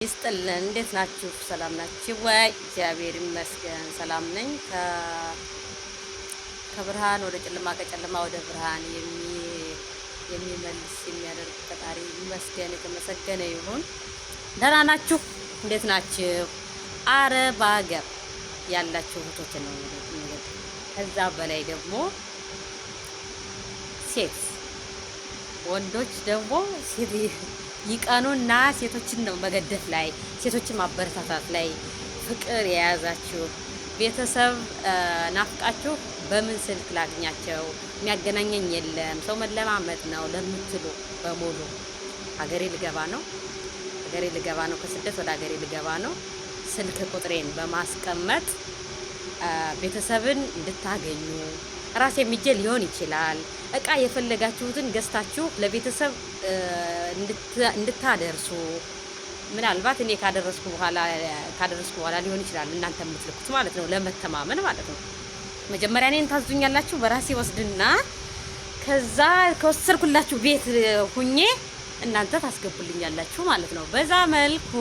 ይስጥልን። እንዴት ናችሁ? ሰላም ናችሁ ወይ? እግዚአብሔር ይመስገን ሰላም ነኝ። ከብርሃን ወደ ጨለማ፣ ከጨለማ ወደ ብርሃን የሚመልስ የሚያደርግ ፈጣሪ ይመስገን፣ የተመሰገነ ይሁን። ደህና ናችሁ? እንዴት ናችሁ? አረብ ሀገር ያላችሁ እህቶች ነው። ከዛ በላይ ደግሞ ሴት ወንዶች ደግሞ ሴት ይቀኑና ሴቶችን ነው መገደፍ ላይ፣ ሴቶችን ማበረታታት ላይ ፍቅር የያዛችሁ፣ ቤተሰብ ናፍቃችሁ በምን ስልክ ላግኛቸው፣ የሚያገናኘኝ የለም፣ ሰው መለማመጥ ነው ለምትሉ በሙሉ ሀገሬ ልገባ ነው፣ ሀገሬ ልገባ ነው፣ ከስደት ወደ ሀገሬ ልገባ ነው። ስልክ ቁጥሬን በማስቀመጥ ቤተሰብን እንድታገኙ ራሴ የሚጀ ሊሆን ይችላል። እቃ የፈለጋችሁትን ገዝታችሁ ለቤተሰብ እንድታደርሱ፣ ምናልባት እኔ ካደረስኩ በኋላ ሊሆን ይችላል እናንተ የምትልኩት ማለት ነው። ለመተማመን ማለት ነው። መጀመሪያ እኔን ታዙኛላችሁ፣ በራሴ ወስድና ከዛ ከወሰድኩላችሁ ቤት ሁኜ እናንተ ታስገቡልኛላችሁ ማለት ነው። በዛ መልኩ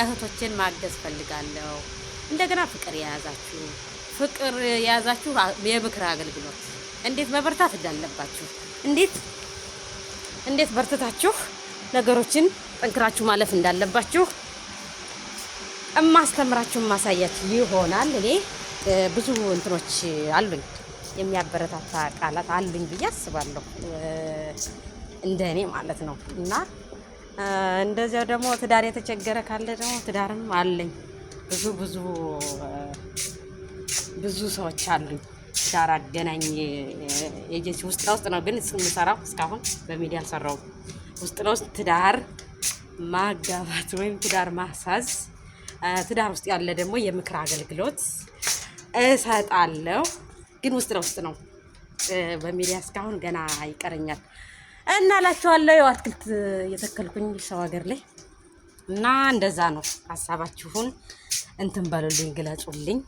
እህቶችን ማገዝ ፈልጋለሁ። እንደገና ፍቅር የያዛችሁ የምክር አገልግሎት፣ እንዴት መበርታት እንዳለባችሁ፣ እንዴት በርትታችሁ ነገሮችን ጠንክራችሁ ማለፍ እንዳለባችሁ እማስተምራችሁ ማሳያችሁ ይሆናል። እኔ ብዙ እንትኖች አሉኝ፣ የሚያበረታታ ቃላት አሉኝ ብዬ አስባለሁ፣ እንደ እኔ ማለት ነው። እና እንደዚያው ደግሞ ትዳር የተቸገረ ካለ ደግሞ ትዳርም አለኝ። ብዙ ብዙ ብዙ ሰዎች አሉኝ። ትዳር አገናኝ ኤጀንሲ ውስጥ ለውስጥ ነው ግን የምሰራው፣ እስካሁን በሚዲያ አልሰራውም። ውስጥ ለውስጥ ትዳር ማጋባት ወይም ትዳር ማሳዝ፣ ትዳር ውስጥ ያለ ደግሞ የምክር አገልግሎት እሰጣለሁ። ግን ውስጥ ለውስጥ ነው። በሚዲያ እስካሁን ገና ይቀረኛል እና እላችኋለሁ። ያው አትክልት እየተከልኩኝ ሰው ሀገር ላይ እና እንደዛ ነው። ሀሳባችሁን እንትን በሉልኝ፣ ግለጹልኝ፣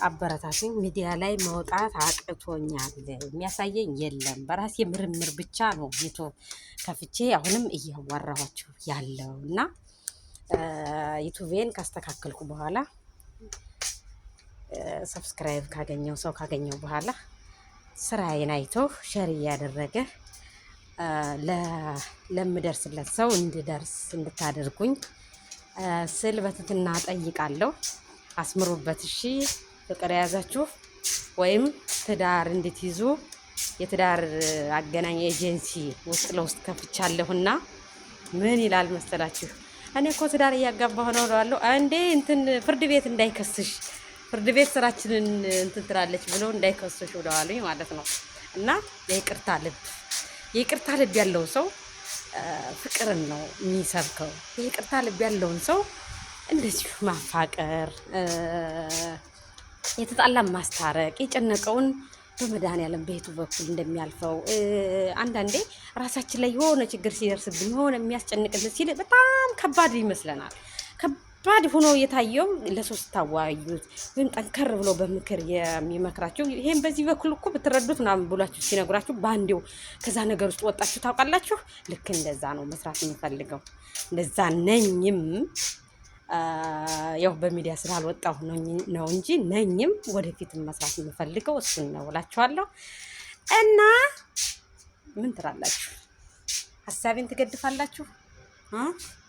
አበረታቱኝ። ሚዲያ ላይ መውጣት አቅቶኛል፣ የሚያሳየኝ የለም። በራሴ ምርምር ብቻ ነው YouTube ከፍቼ አሁንም እያዋራኋችሁ ያለው። እና YouTube ኤን ካስተካከልኩ በኋላ፣ subscribe ካገኘው፣ ሰው ካገኘው በኋላ፣ ስራዬን አይቶ share እያደረገ ለምደርስለት ሰው እንድደርስ እንድታደርጉኝ ስል በትህትና ጠይቃለሁ። አስምሩበት። እሺ፣ ፍቅር የያዛችሁ ወይም ትዳር እንድትይዙ የትዳር አገናኝ ኤጀንሲ ውስጥ ለውስጥ ከፍቻለሁና ምን ይላል መሰላችሁ? እኔ እኮ ትዳር እያጋባሁ ነው እለዋለሁ። እንዴ እንትን ፍርድ ቤት እንዳይከስሽ፣ ፍርድ ቤት ስራችንን እንትን ትላለች ብሎ እንዳይከስሽ ብለዋሉኝ ማለት ነው። እና የይቅርታ ልብ ያለው ሰው ፍቅርን ነው የሚሰብከው። የይቅርታ ልብ ያለውን ሰው እንደዚሁ ማፋቀር፣ የተጣላ ማስታረቅ፣ የጨነቀውን በመድኃኒዓለም ቤቱ በኩል እንደሚያልፈው። አንዳንዴ ራሳችን ላይ የሆነ ችግር ሲደርስብን፣ የሆነ የሚያስጨንቅልን ሲል በጣም ከባድ ይመስለናል። ከባድ ሆኖ የታየው ለሰው ስታወያዩት ወይም ጠንከር ብሎ በምክር የሚመክራችሁ፣ ይሄን በዚህ በኩል እኮ ብትረዱት ምናምን ብሏችሁ ሲነግሯችሁ በአንዴው ከዛ ነገር ውስጥ ወጣችሁ ታውቃላችሁ። ልክ እንደዛ ነው መስራት የምፈልገው። እንደዛ ነኝም። ያው በሚዲያ ስላልወጣሁ ነው እንጂ ነኝም። ወደፊት መስራት የምፈልገው እሱን ነው እላችኋለሁ። እና ምን ትላላችሁ? ሀሳቤን ትገድፋላችሁ?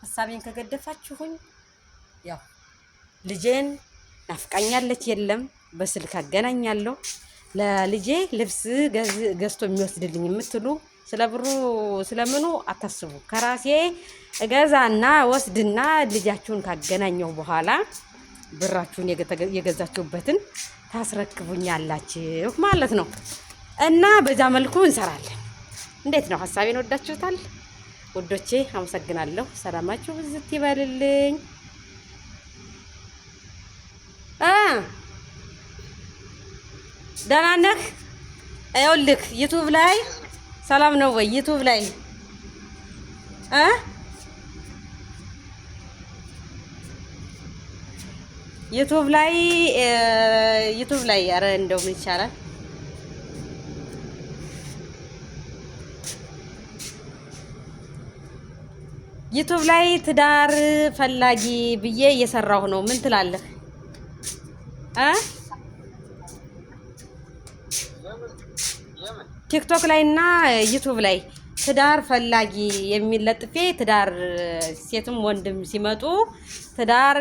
ሀሳቤን ከገደፋችሁኝ ያው ልጄን ናፍቃኛለች፣ የለም በስልክ አገናኛለሁ። ለልጄ ልብስ ገዝቶ የሚወስድልኝ የምትሉ ስለ ብሩ ስለምኑ አታስቡ። ከራሴ እገዛና ወስድና ልጃችሁን ካገናኘሁ በኋላ ብራችሁን የገዛችሁበትን ታስረክቡኛላችሁ ማለት ነው። እና በዛ መልኩ እንሰራለን። እንዴት ነው? ሀሳቤን ወዳችሁታል? ውዶቼ አመሰግናለሁ። ሰላማችሁ ብዝት ይበልልኝ። ደህና ነህ? ይኸውልህ YouTube ላይ ሰላም ነው ወይ? YouTube ላይ YouTube ላይ ኧረ እንደው ምን ይቻላል? ዩቱብ ላይ ትዳር ፈላጊ ብዬ እየሰራሁ ነው። ምን ትላለህ እ ቲክቶክ ላይ እና ዩቱብ ላይ ትዳር ፈላጊ የሚል ለጥፌ ትዳር ሴትም ወንድም ሲመጡ ትዳር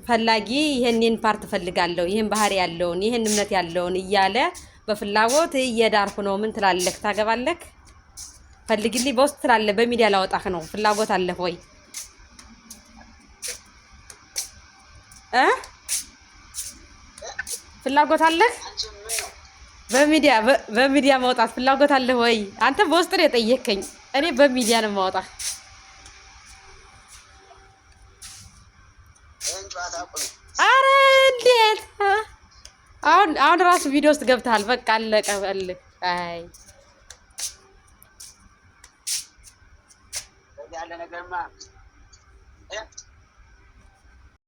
ፈላጊ ይሄንን part ፈልጋለሁ፣ ይሄን ባህሪ ያለውን፣ ይሄን እምነት ያለውን እያለ በፍላጎት እየዳርኩ ነው። ምን ትላለህ? ታገባለህ? ፈልግልኝ በውስጥ ትላለህ። በሚዲያ ላወጣህ ነው። ፍላጎት አለህ ወይ እ ፍላጎት አለህ? በሚዲያ መውጣት ፍላጎት አለህ ወይ? አንተ በውስጥ ነው የጠየከኝ፣ እኔ በሚዲያ ነው የማወጣህ። አረ እንዴት አሁን አሁን ራሱ ቪዲዮ ውስጥ ገብተሃል። በቃ አለቀ። አይ